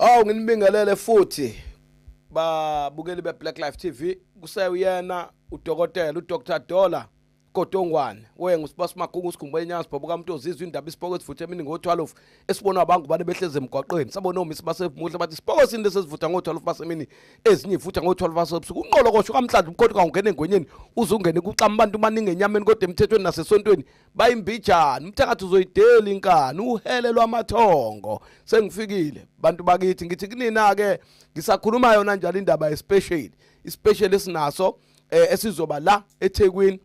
Awu, nginibingelele futhi babukeli beBlack Life TV. Kuseyena udokotela uDr Dollar Godongwane, wengu Sibasimagugu sikhumbuka inyanga sibhoboka umuntu ozizwa indaba isipoko esivuthe emini ngo12 esibonwa abangubane behleze emgwaqweni. Sabona omisi basemuhle bathi isipoko sini lesivutha ngo12 basemini, ezinye ivutha ngo12 basebusuku. Unqolokosho kamhlandla umkhonto kawungena engwenyeni uzungene kuxama abantu baningi enyameni, kodwa emthethweni nasesontweni bayimbijana. Umthakathi uzoyidela inkani uhele lwamathongo. Sengifikile bantu bakithi, ngithi kunina ke ngisakhuluma yona njalo indaba especial, ispecial esinaso esizoba la eThekwini.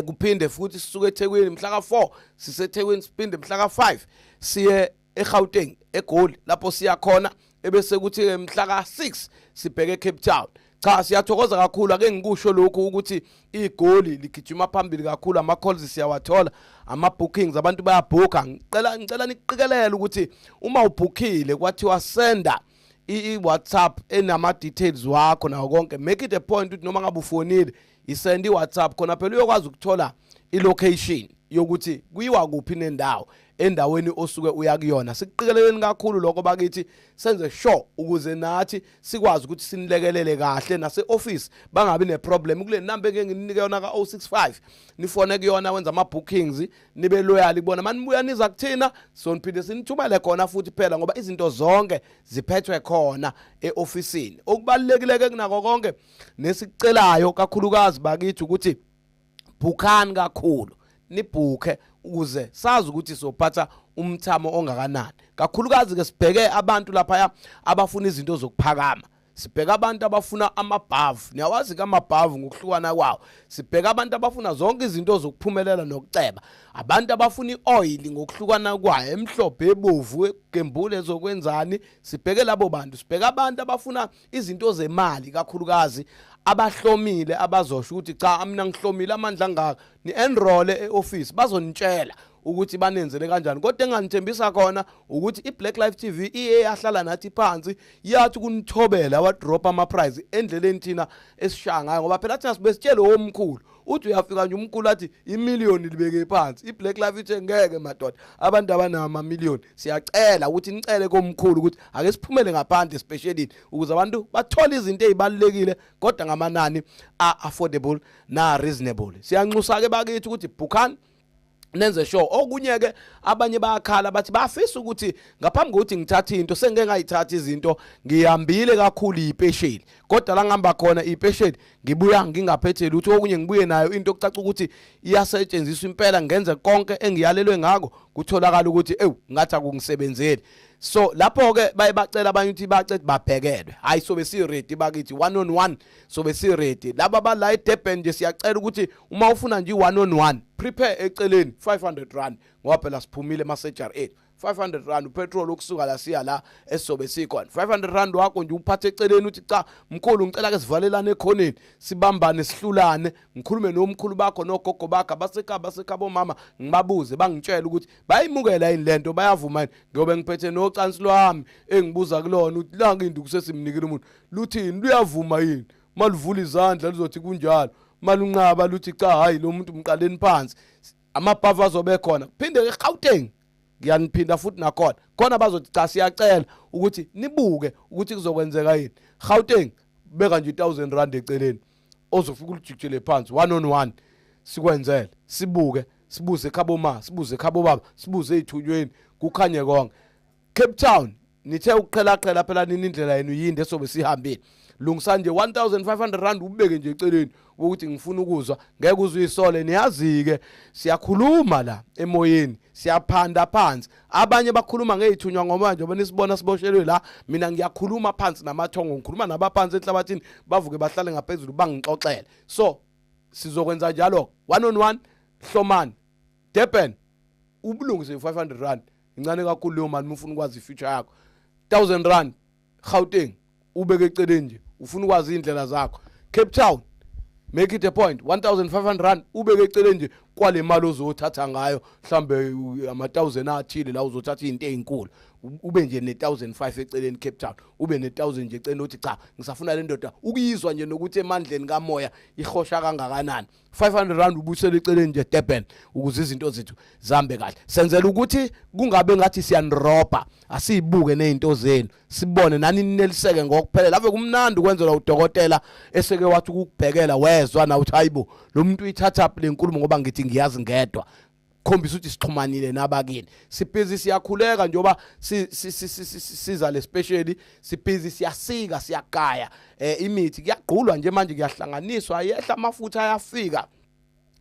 Kuphinde futhi sisuke eThekwini mhla ka4 siseThekwini, siphinde mhla ka5 siye eGauteng eGoli lapho siya khona, ebese kuthi mhla ka6 sibheke eCape Town. Cha, siyathokoza kakhulu. Ake ngikusho lokhu ukuthi igoli ligijima phambili kakhulu, ama calls siyawathola, ama bookings, abantu bayabhooka. Ngicela niqikelele ukuthi uma ubhukhile kwathiwa senda i-WhatsApp enama details wakho nawo konke. Make it a point ukuthi noma ngabe ufonile, isend i-WhatsApp khona phela uyokwazi ukuthola i-location yokuthi kuyiwa kuphi nendawo endaweni osuke uya kuyona. Sikuqikeleleni kakhulu lokho bakithi, senze sure ukuze nathi sikwazi ukuthi sinilekelele kahle nase office, bangabi neproblem. Kule number engeke nginike yona ka 065, nifone kuyona, wenza ama bookings, nibe loyal kubona. Manibuya niza kuthina, soniphinde sinithumele khona futhi phela, ngoba izinto zonke ziphethwe khona eofisini. Okubalekile ke kunako konke nesicelayo kakhulukazi bakithi ukuthi bhukhani kakhulu, nibhukhe ukuze sazi ukuthi sophatha umthamo ongakanani. Kakhulukazi ke sibheke abantu lapha abafuna izinto zokuphakama, sibheka abantu abafuna amabhavu, niyawazi ke amabhavu ngokuhlukana kwawo. Sibheka abantu abafuna zonke izinto zokuphumelela nokuceba, abantu abafuna ioil ngokuhlukana kwayo, emhlophe, ebovu, egembule, ezokwenzani. Sibheke labo bantu. Sibheka abantu abafuna izinto zemali kakhulukazi, abahlomile, abazosho ukuthi cha, mina ngihlomile amandla angaka. Ni enroll eoffice, bazonitshela ukuthi banenzele kanjani. Kodwa enganithembisa khona ukuthi iBlack Life TV iye yahlala nathi phansi, yathi kunithobela, wa drop ama price endleleni thina esishaya ngayo, ngoba phela thina sibe sitshele omkhulu uthi uyafika nje umkhulu athi imillion libeke phansi. iBlack Life ithe ngeke madoda, abantu abanawo ama million, siyacela ukuthi nicele komkhulu ukuthi ake siphumele ngaphandle especially ukuze abantu bathole izinto ezibalekile kodwa ngamanani a affordable na reasonable. Siyanxusa ke bakithi ukuthi bhukhani, nenze sure. Okunye ke, abanye bayakhala bathi bafisa ukuthi ngaphambi kokuthi ngithathe into, sengike ngayithatha izinto, ngihambile kakhulu ipesheli, kodwa la ngihamba khona ipesheli ngibuya ngingaphethe lutho. Okunye ngibuye nayo into okucaca ukuthi iyasetshenziswa impela, ngenze konke engiyalelwe ngako, kutholakala ukuthi ewu, ngathi akungisebenzeli. So lapho ke baye bacela abanye ukuthi bacela babhekelwe. Hayi, sobe si ready bakithi, one on one sobe si ready. Laba bala eDurban nje, siyacela ukuthi uma ufuna nje one on one, prepare eceleni R500, ngoba phela siphumile ema surgery ethu. R500 upetrol ukusuka la siya la esizobe sikhona. R500 wakho nje uphathe eceleni, uthi cha mkhulu, ngicela ke sivalelane ekhoneni, sibambane, sihlulane, ngikhulume nomkhulu bakho nogogo bakho abasekhaya, basekhaya bomama, ngibabuze bangitshela ukuthi bayimukela yini lento, bayavuma yini. Ngiyobe ngiphethe nocansi lwami engibuza kulona ukuthi la induku sesimnikile umuntu, luthini, luyavuma yini? Maluvula izandla luzothi kunjalo, malunqaba luthi cha, hayi, lo muntu mqaleni phansi. Amabhavu azobe khona. Phinde eGauteng, ngiyaniphinda futhi nakhona khona bazothi cha, siyacela ukuthi nibuke ukuthi kuzokwenzeka yini. Gauteng, beka nje R1000 eceleni, ozofika ulijikijele phansi, one on one sikwenzele, sibuke, sibuze ekhabo ma, sibuze ekhabo baba, sibuze ezithunyweni, kukhanye konke. Cape Town, nithe ukuqhela qhela phela nini, indlela yenu yinde sobe sihambile. Lungisa nje R1500, ubeke nje eceleni ukuthi ngifuna ukuzwa, ngeke uzuyisole. Niyazi ke siyakhuluma la emoyeni, siyaphanda phansi. Abanye bakhuluma ngezithunywa ngoba nje nisibona siboshelwe la, mina ngiyakhuluma phansi namathongo, ngikhuluma nabaphansi enhlabathini, bavuke bahlale ngaphezulu bangixoxele. So sizokwenza njalo, one on one. Hlomani Durban, ubulungise R500, incane kakhulu leyo mali ufuna ukwazi ifuture yakho. R1000 Gauteng, ubeke eceleni nje, ufuna ukwazi indlela zakho. Cape Town, make it a point, R1500 ubeke eceleni nje. kwale mali ozothatha ngayo, mhlambe ama-1000 athile la uzothatha izinto ezinkulu, ube nje ne-1005 eceleni Cape Town, ube ne-1000 nje eceleni uthi cha ngisafuna le ndoda ukuyizwa nje nokuthi emandleni kamoya ihosha kangakanani. 500 rand ubuyisele eceleni nje Durban ukuze izinto zethu zihambe kahle. Senzela ukuthi kungabe ngathi siyanirobha, asibuke nezinto zenu sibone nani nineliseke ngokuphelela. Ave kumnandi ukwenzela udokotela eseke wathi ukubhekela wezwa na uthi hayibo lo muntu uyithatha le nkulumo ngoba ngithi ngiyazi ngedwa, khombisa ukuthi sixhumanile nabakini. Sibhizi siyakhuleka njengoba siza le specially, sibhizi siyasika siyagaya imithi kuyagqulwa nje manje, kuyahlanganiswa, ayehla amafutha ayafika,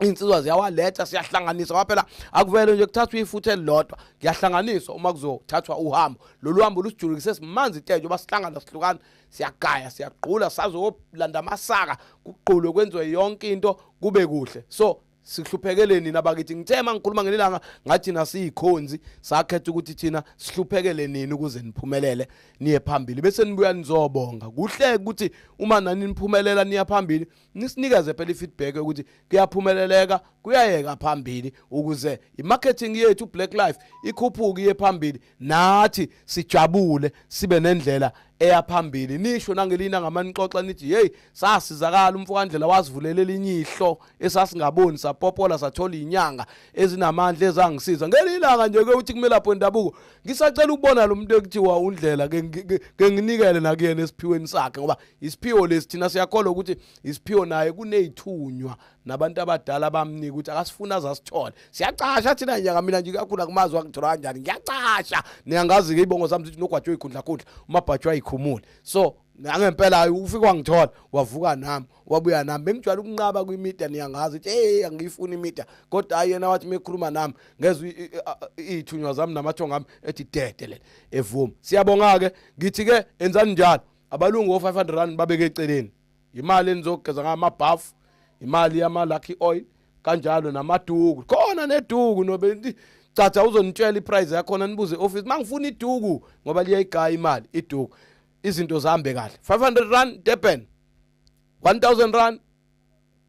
insizwa ziyawaletha, siyahlanganisa. Ngoba phela akuvele nje kuthathwa ifutha elilodwa, kuyahlanganiswa uma kuzothathwa uhambo. Lolu hambo lusijulukise simanzi ite njengoba sihlangana sihlukana, siyagaya siyagqula, sazolanda amasaka kugqulwe kwenziwe yonke into kube kuhle. So sihluphekele nini abakithi? Ngithe mangikhuluma ngelilanga ngathi nasiyikhonzi sakhetha ukuthi thina sihluphekele nini ukuze niphumelele niye phambili, bese nibuya nizobonga. Kuhle ukuthi uma nani niphumelela niya phambili nisinikeze phela i-feedback ukuthi kuyaphumeleleka kuyayeka phambili, ukuze i-marketing yethu Black Life ikhuphuke iye phambili, nathi sijabule sibe nendlela eya phambili. Nisho nangelina ngamanixoxa nithi hey sasizakala umfokandlela wasivulela elinye ihlo esasingaboni, sapopola sathola inyanga ezinamandla ezangisiza. Ngelilanga nje ke uthi kumelapho wendabuko ngisacela ukubona lo muntu ekuthiwa uNdlela ke nginikele nakuyena esiphiweni sakhe, ngoba isiphiwo lesi thina siyakholwa ukuthi isiphiwo naye kunezithunywa nabantu abadala bamnika ukuthi akasifuna azasithole. Siyacasha thina nje, mina nje kakhulu akumazi wangithola kanjani, ngiyacasha. Niyangazi ke ibongo sami sithi nogwajwe ikhundla khundla umabhajwa ayikhumule. So ngempela ufika wangithola wavuka nami wabuya nami. Bengijwayele ukunqaba kwimedia, niyangazi ukuthi hey angiyifuni imedia, kodwa hayi yena wathi mekhuluma nami ngezwe izithunywa zami namathongo ami ethi dede le evuma. Siyabonga ke, ngithi ke enzani njalo abalungu o500 rand babeke eceleni, imali enizogeza ngamabhafu, imali yama lucky oil kanjalo namaduku, khona neduku nobe caca uzonitshela iprice yakhona, nibuze office mangifuna iduku ngoba liyayigaya imali iduku. Izinto zihambe kahle. 500 rand Durban, 1000 rand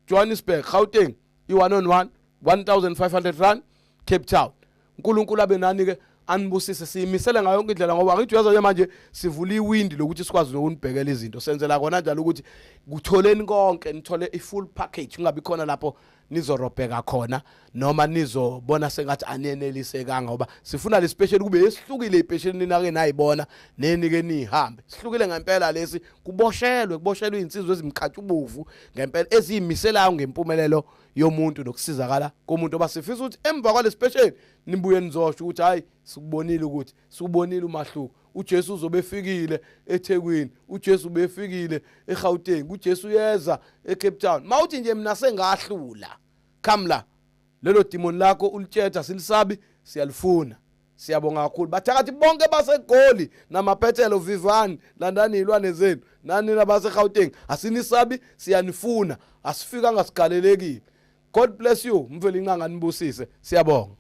Johannesburg, Gauteng i1 on 1, 1500 rand Cape Town. uNkulunkulu abe nani ke anibusise, siyimisele ngayo yonke indlela, ngoba ngithi uyazi manje sivula iwindi lokuthi sikwazi nokunibhekela izinto. Senzela kona njalo ukuthi kutholeni konke, nithole i-full package, kungabi khona lapho nizorobheka khona noma nizobona sengathi anenelisekanga, ngoba sifuna le special kube esihlukile ipesheni ninake nayibona nenike nihambe. Sihlukile ngempela lesi, kuboshelwe izinsizwa ezimkhatshubovu ngempela eziyimiselayo ngempumelelo yomuntu nokusizakala komuntu. Obasifisa ukuthi emva kwale special nibuye nizosho ukuthi hayi sikubonile, ukuthi sikubonile umahluko. uJesu uzobe efikile eThekwini, uJesu ubefikile eGauteng, uJesu uyeza eCape Town. Mawuthi nje mina sengahlula, khamla lelo demon lakho ulitshetha, silisabi siyalifuna. Siyabonga kakhulu bathakathi bonke baseGoli namaphethelo, vivani landani izilwane zenu, nani nabaseGauteng asinisabi siyanifuna, asifika ngasigalelekile. God bless you, mveli inqanga nibusise, siyabonga.